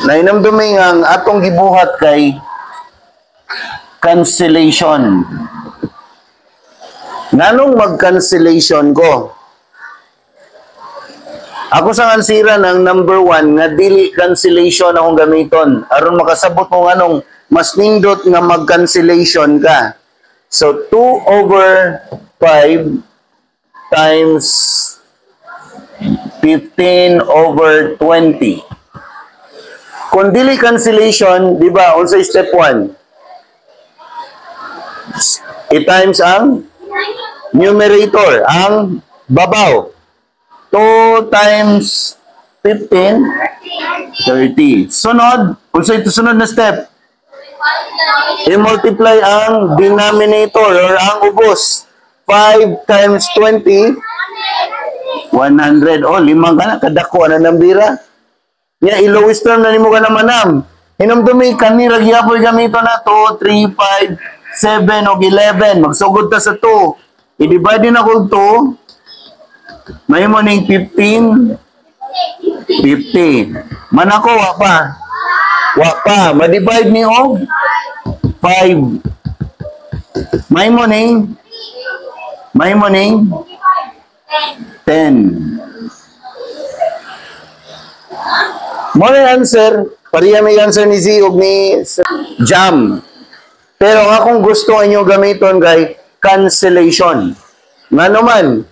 Nahinumdumi nga ang atong gibuhat kay cancellation. Nganong mag-cancellation ko? Ako sa answeran ang number 1 nga dili cancellation akong gamiton. Aron makasabot mo nganong mas nindot nga mag-cancellation ka. So 2 over 5 times 15 over 20. Kung dili cancellation, di ba, unsay step 1? I-times ang numerator, ang babaw. 2 times 15, 30. Sunod, unsay sunod na step? I-multiply ang denominator or ang ubos. 5 times 20, 100. Oh, limang ka na, kadako na ng bira. Ya, i-lowest term na nimo ka naman nam. Hinumdumi, kani ra gyapoy gamito na 2, 3, 5, 7, o 11. Magsugod ta sa 2. I-divide din ako 2. Mahimo ning 15, 50. Man ako, wa pa. Wa pa. Ma-divide ni og 5. Mahimo ning 10. Mo na answer, pareha may answer ni Z ug ni Jam. Pero ang akong gusto inyo gamiton kay cancellation. Ngano man,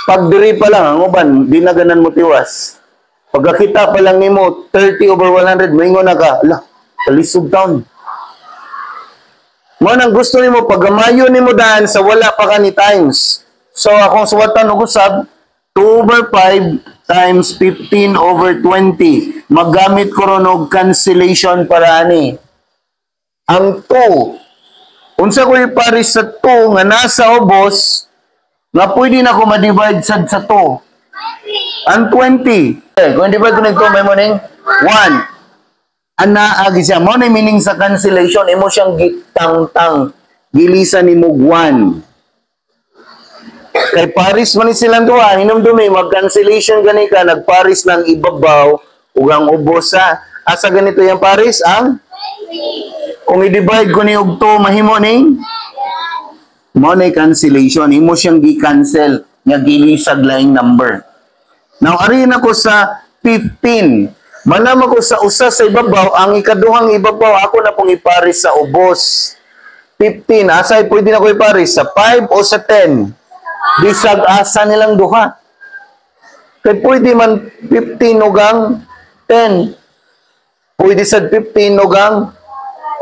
pag diri pa lang, ang uban, di na ganan mo tiwas. Pagkakita pa lang nimo 30 over 100, moingon na ka, ala, kalisod taon. Mo nang gusto nimo pagamayo nimo daan sa wala pa ka ni times. So akong suwatan og usab, 2 over 5 times 15 over 20. Maggamit ko ron og cancellation para ani. Ang 2, unsa ko ipares sa 2 nga nasa ubos nga pwede na ko ma-divide sad sa 2? Ang 20. Eh, kung divide ko ng 2, mahimo ning 1. Ana agi siya. Mo na meaning sa cancellation, imo siyang gitangtang. Gilisan nimo 1. Kay pares man ni silang duha, hinumdumi mag-cancellation gani ka, nagpares ng ibabaw ug ang ubos sa asa ganito yung pares ang kung i-divide ko ni og 2, mahimo ning mo na cancellation, imo siyang gi-cancel nga gilisag laing number. Now ari na ko sa 15. Manama ko sa usa sa ibabaw, ang ikaduhang ibabaw ako na pong ipares sa ubos. 15, asay pwede na ko ipares, sa 5 o sa 10? Bisag asa nilang duha. Kay pwede man 15 ug ang 10. Pwede sa 15 ug ang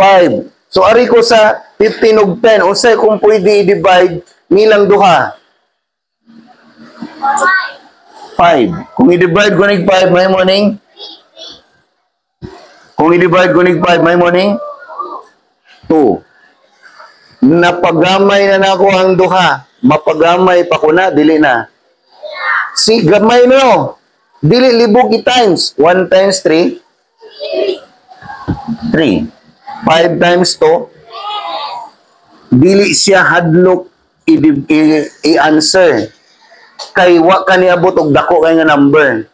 5. So ari ko sa 15 ug 10, unsay kung pwede i-divide nilang duha? 5. Kung i-divide ko nig 5, mahimo ning? Kung i-divide ko nig 5, mahimo ning 2. Napagamay na nako ang duha. Mapagamay pa ko na, dili na. Si gamay no. Dili libog i-times. 1 times 3, 3. 5 times 2, dili siya hadlok i-answer. Kay wa ka niabot og dako kay nga number.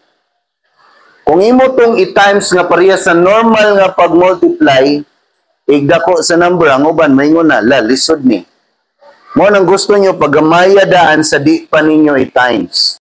Kung imo tong i-times nga pareha sa normal nga pag-multiply, igdako sa number, ang uban maingon na, la, lisod ni. Mo nang gusto nyo paggamaya daan sa di pa ninyo i-times.